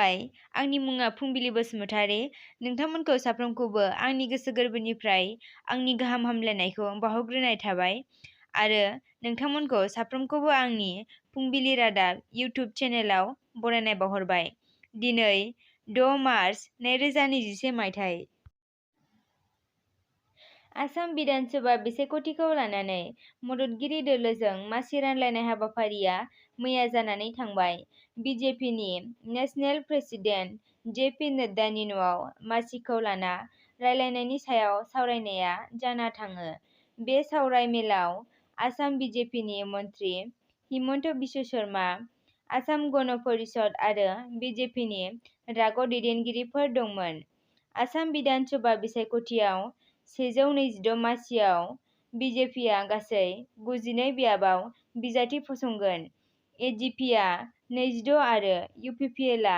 खुलुमबाय। आंनि मुङा फुंबिलि बसुमतारी। नोंथांमोनखौ साफ्रोमखौबो आंनि गोसो गोरबोनिफ्राय आंनि गाहाम हामलायनायखौ बावहरग्रोनाय थाबाय आरो नोंथांमोनखौ साफ्रोमखौबो आंनि फुंबिलि रादाब इउटुब चेनेलाव बरायनाय बावहरबाय। दिनै 6 मार्च 2021 मायथाइ। आसाम बिधान सभा बिसायख'थिखौ लानानै मददगिरि दोलोजों मासि रानलायनाय हाबाफारिया मैया जानानै थांबाय। बिजेपिनि नेशनेल प्रेसिडेन्ट जे.पि. नड्डानि न'आव मासिखौ लाना रायलायनायनि सायाव सावरायनाया जाना थाङो। बे सावराय मेलाव आसाम बिजेपिनि मन्त्रि हिमन्त बिश्व शर्मा, आसाम गण परिषद आरो बिजेपिनि राग' दैदेनगिरिफोर दंमोन। आसाम बिधान सभा बिसायख'थियाव 126 मासियाव बिजेपिआ गासै 92 बियाबाव बिजाथि फसंगोन। एजिपिआ 26 आरो इउपिपिएलआ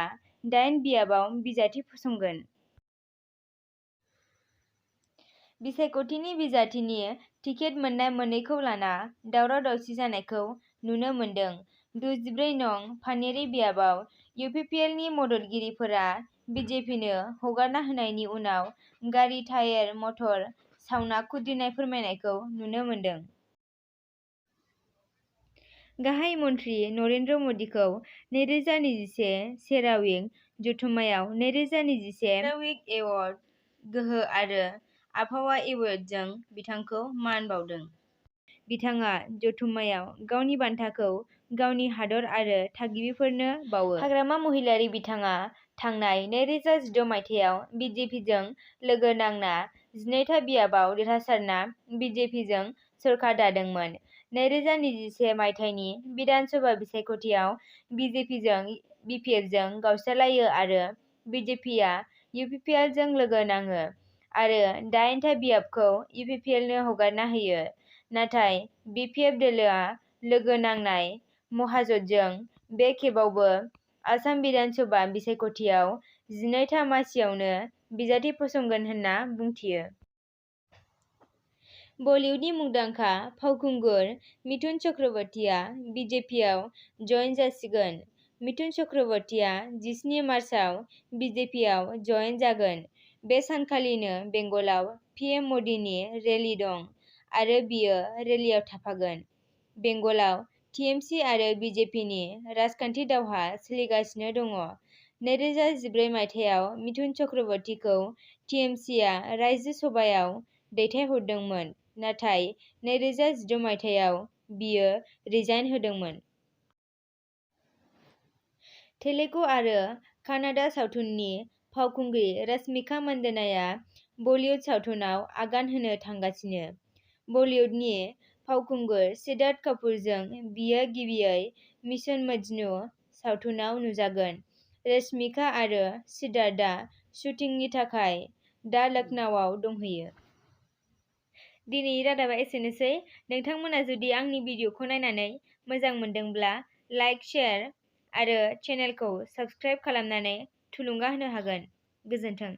8 बियाबाव बिजाथि फसंगोन। बिसायख'थिनि बिजाथिनि टिकेट मोननाय मोननैखौ लाना दावराव-दावसि जानायखौ नुनो मोन्दों। 64 नं फानेरि बियाबाव इउपिपिएलनि मददगिरिफोरा बिजेपिनो हगारना होनायनि उनाव गारि टायार मटर सावना खुद्रिनाय फोरमायनायखौ नुनो मोन्दों। गाहाय मन्त्रि नरेन्द्र मदिखौ 2021 सेराविक जथुम्मायाव 2021 सेराविक एवार्ड, गोहो आरो आबहावा एवार्डजों बिथांखौ मान बावदों। बिथाङा जथुम्मायाव गावनि बान्थाखौ गावनि हादर आरो थागिबिफोरनो बावो। हाग्रामा महिलारी बिथाङा थांनाय 2016 मायथाइयाव बिजेपिजों लोगो नांना 12था बियाबाव देरहासारना बिजेपिजों सरकार दादोंमोन। 2021 मायथाइनि बिधान सभा बिसायख'थियाव बिजेपिजों बिपिएफजों गावस्रालायो आरो बिजेपिआ इउपिपिएलजों लोगो नाङो आरो 8था बियाबखौ इउपिपिएलनो हगारना होयो। नाथाय बिपिएफ दोलोआ लोगो नांनाय महाजोथजों बे खेबावबो आसाम बिधान सभा बिसायख'थियाव 12था मासियावनो बिजाथि फसंगोन होनना बुंथियो। बलिउडनि मुंदांखा फावखुंगुर मिथुन चक्रवर्तीया बिजेपिआव जइन जासिगोन। मिथुन चक्रवर्तीया 17 मार्चआव बिजेपिआव जइन जागोन। बे सानखालिनो बेंगलाव पिएम मदिनि रेली दं आरो बियो रेलीआव थाफागोन। बेंगलाव टिएमसि आरो बिजेपिनि राजखान्थि दावहा सोलिगासिनो दङ। 2014 मायथाइयाव मिथुन चक्रवर्तीखौ टिएमसिआ रायजो सभायाव दैथायहरदोंमोन, नाथाय 2016 मायथाइयाव बियो रिजाइन होदोंमोन। तेलुगु आरो कान्नाडा सावथुननि फावखुंग्रि रश्मिका मन्दानाया बलिउड सावथुनाव आगान होनो थांगासिनो। बलिउडनि फावखुंगुर सिद्धार्थ कापुरजों बियो गिबियै मिशन मजनू सावथुनाव नुजागोन। रश्मिका आरो सिद्धार्थआ शुटिंनि थाखाय दा लखनऊआव दंहैयो। दिनैनि रादाबा एसेनोसै। नोंथांमोना जुदि आंनि भिडिअखौ नायनानै मोजां मोनदोंब्ला लाइक, शेयार आरो चेनेलखौ साबस्क्राइब खालामनानै थुलुंगा होनो हागोन। गोजोन्थों।